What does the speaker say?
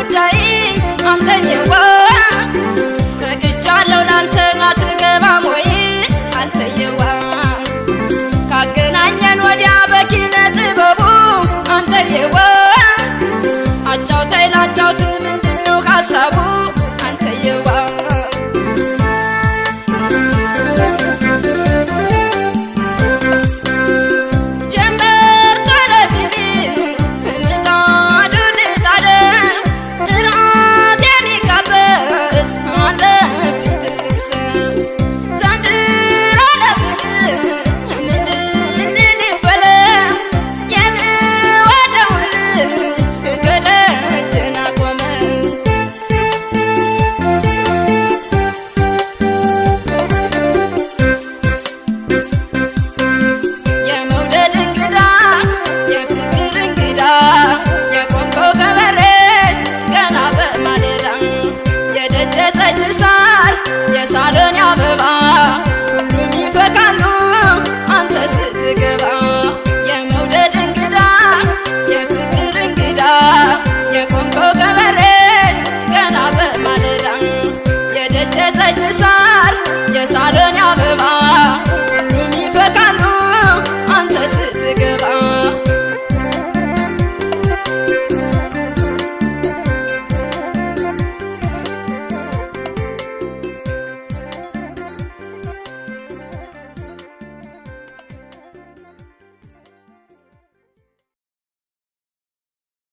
ጉዳይ አንተየዋ፣ ፈቅጃለሁ ላንተ አትገባም ወይ አንተየዋ? ካገናኘን ወዲያ በኪነ ጥበቡ አንተየዋ፣ አጫውተኝ ላጫውት ምንድነው ሀሳቡ አንተየዋ? ጀንበር ቶሎ ምጣዱ ልጣደው፣ እራት የሚጋበዝ አለብኝ ትልቅ ሰው። ዘንድሮ ለፍቅር ምንድን ልክፈለው? የምወደውን ልጅ ከደጀን አቆመው። የመውደድ እንግዳ የፍቅር እንግዳ፣ የቆምከው ከበሬ ገና በማለዳ፣ የደጀ ጠጅ ሳር የሳሎን አበባ ሁሉም ይፈካሉ አንተ ስትገባ። የመውደድ እንግዳ የፍቅር እንግዳ፣ የቆምከው ከበሬ ገና በማለዳ፣ የደጀ ጠጅ ሳር የሳሎን አበባ